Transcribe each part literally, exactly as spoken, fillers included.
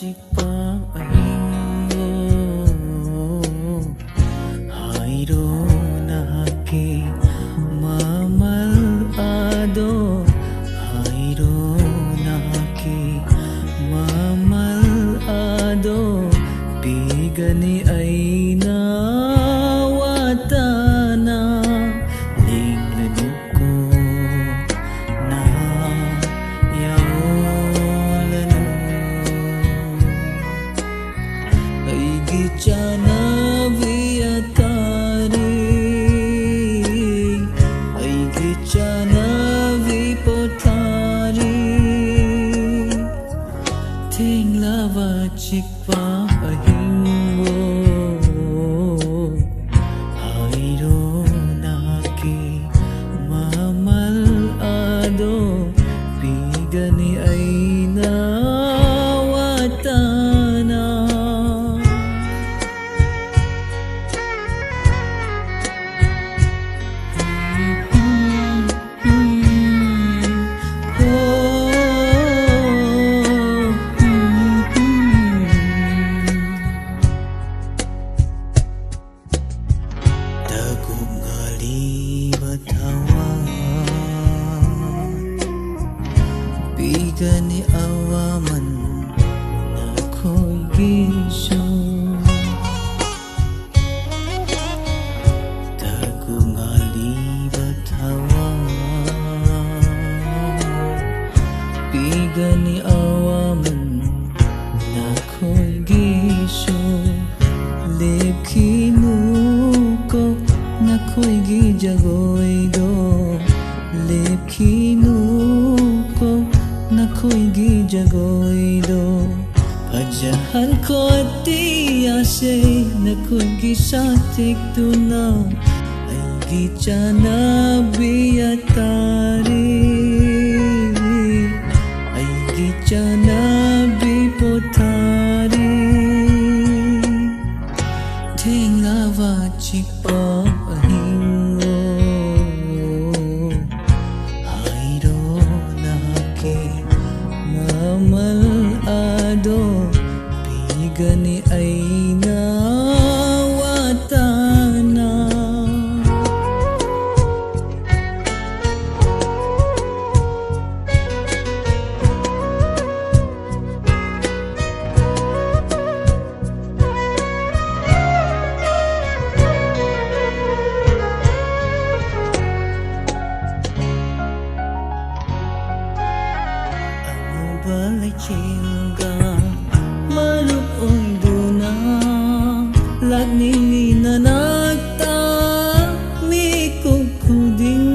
ꯆꯤꯛꯄ ꯑꯍꯤꯡꯕꯨ ꯍꯥꯏꯔꯣ ꯅꯍꯥꯛꯀꯤ ꯃꯃꯜ ꯑꯗꯣ, ꯍꯥꯏꯔꯣ ꯅꯍꯥꯛꯀꯤ ꯃꯃꯜ ꯑꯗꯣ, ꯄꯤꯒꯅꯤ ꯑꯩꯅ ꯋꯥꯇꯅ꯫ ꯂꯤꯡꯂꯅꯨꯀꯣ ꯅꯍꯥꯛ ꯌꯥꯑꯣꯂꯅꯨ꯫ ꯑꯩꯒꯤ ꯆꯥꯅꯕꯤ ꯑꯇꯥꯔꯤ, ꯑꯩꯒꯤ ꯆꯥꯅꯕꯤ ꯄꯣꯊꯥꯔꯤ꯫ ꯊꯦꯡꯂꯕ ꯆꯤꯛꯄ ꯑꯍꯤꯡꯕꯨ ꯍꯥꯏꯔꯣ ꯅꯍꯥꯛꯀꯤ ꯃꯃꯜ ꯑꯗꯣ, ꯄꯤꯒꯅꯤ ꯑꯩꯅ ꯋꯥꯇꯅ꯫ ꯇꯒꯨꯞ ꯉꯥꯂꯤꯕ ꯊꯋꯥꯏ ꯄꯤꯒꯅꯤ ꯑꯋꯥꯃꯟ ꯅꯈꯣꯏꯒꯤꯁꯨ꯫ ꯇꯒꯨꯞ ꯉꯥꯂꯤꯕ ꯊꯋꯥꯏ ꯄꯤꯒꯅꯤ ꯑꯋꯥꯃꯟ ꯅꯈꯣꯏꯒꯤꯁꯨ꯫ ꯂꯦꯞꯈꯤꯅꯨꯀꯣ ꯅꯈꯣꯏꯒꯤ ꯖꯒꯣꯏꯗꯣ, ꯂꯦꯞꯈꯤꯅꯨꯀꯣ ꯅꯈꯣꯏꯒꯤ ꯖꯒꯣꯏꯗꯣ꯫ ꯐꯖꯍꯟꯈꯣ ꯑꯇꯤꯌꯥꯁꯦ ꯅꯈꯣꯏꯒꯤ ꯁꯥꯊꯦꯛꯇꯨꯅ꯫ ꯑꯩꯒꯤ ꯆꯥꯅꯕꯤ ꯑꯇꯥꯔꯤ, ꯑꯩꯒꯤ ꯆꯥꯅꯕꯤ ꯄꯣꯊꯥꯔꯤ꯫ ꯊꯦꯡꯂꯕ ꯆꯤꯛꯄ ꯑꯍꯤꯡꯂꯣ, ꯍꯥꯏꯔꯣ ꯅꯍꯥꯛꯀꯤ ꯃꯃꯜ ꯑꯗꯣ꯫ ꯒꯅꯤ ꯑꯩꯅ ꯋꯥꯇꯅ꯫ ꯑꯉꯧꯕ ꯂꯩꯆꯤꯜꯒ ꯃꯔꯨꯞ ꯑꯣꯏꯗꯨꯅ ꯂꯥꯛꯅꯤꯡꯏ ꯅꯅꯥꯛꯇ ꯃꯤꯀꯨꯞ ꯈꯨꯗꯤꯡ꯫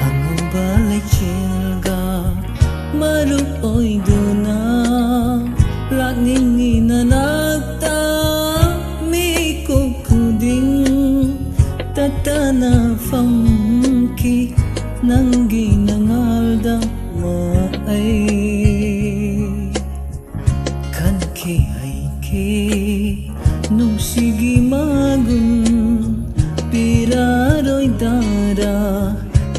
ꯑꯉꯧꯕ ꯂꯩꯆꯤꯜꯒ ꯃꯔꯨꯞ ꯑꯣꯏꯗꯨꯅ ꯂꯥꯛꯅꯤꯡꯏ ꯅꯅꯥꯛꯇ ꯃꯤꯀꯨꯞ ꯈꯨꯗꯤꯡ꯫ ꯇꯠꯇꯅ ꯐꯝꯈꯤ ꯅꯪꯒꯤ ꯅꯉꯥꯜꯗ ꯃꯥ ꯑꯩ꯫ ꯈꯟꯈꯤ ꯍꯩꯈꯤ ꯅꯨꯡꯁꯤꯒꯤ ꯃꯒꯨꯟ ꯄꯤꯔꯔꯣꯏꯗꯔꯥ꯫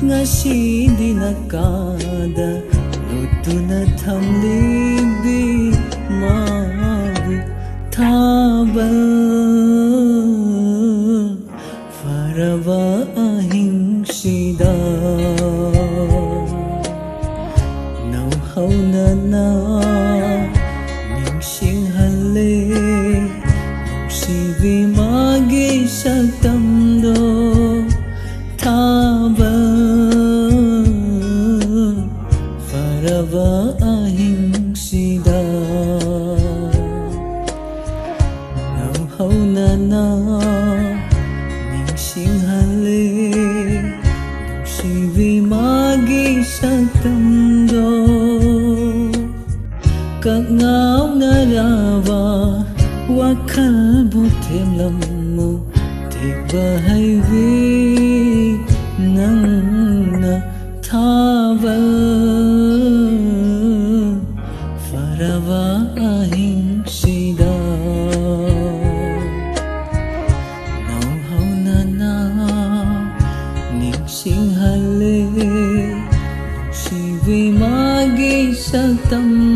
ꯉꯁꯤꯗꯤ ꯅꯀꯥꯗ ꯂꯣꯠꯇꯨꯅ ꯊꯝꯂꯤꯕꯤ ꯃꯥꯕꯨ ꯊꯥꯕꯜ ꯐꯔꯕ ꯑꯍꯤꯡꯁꯤꯗ꯫ ꯅꯧꯍꯧꯅꯅ ꯅꯤꯡꯁꯤꯡꯍꯜꯂꯦ ꯅꯨꯡꯁꯤꯕꯤ ꯃꯥꯒꯤ ꯁꯛꯇꯝꯗꯣ꯫ ꯊꯥꯕꯜ ꯐꯔꯕ ꯑꯍꯤꯡꯁꯤꯗ ꯅꯧꯍꯧꯅꯅ ꯅꯤꯡꯁꯤꯡꯍꯜꯂꯦ ꯅꯨꯡꯁꯤꯕꯤ ꯃꯥꯒꯤ ꯁꯛꯇꯝꯗꯣ꯫ ꯀꯛꯉꯥꯎꯅꯔꯕ ꯋꯥꯈꯜꯕꯨ ꯊꯦꯝꯂꯝꯃꯨ ꯊꯦꯛꯄ ꯍꯩꯕꯤ ꯅꯪꯅ꯫ ꯊꯥꯕꯜ ꯐꯔꯕ ꯑꯍꯤꯡꯁꯤꯗ ꯅꯧꯍꯧꯅꯅ ꯅꯤꯡꯁꯤꯡꯍꯜꯂꯦ ꯃꯇꯝ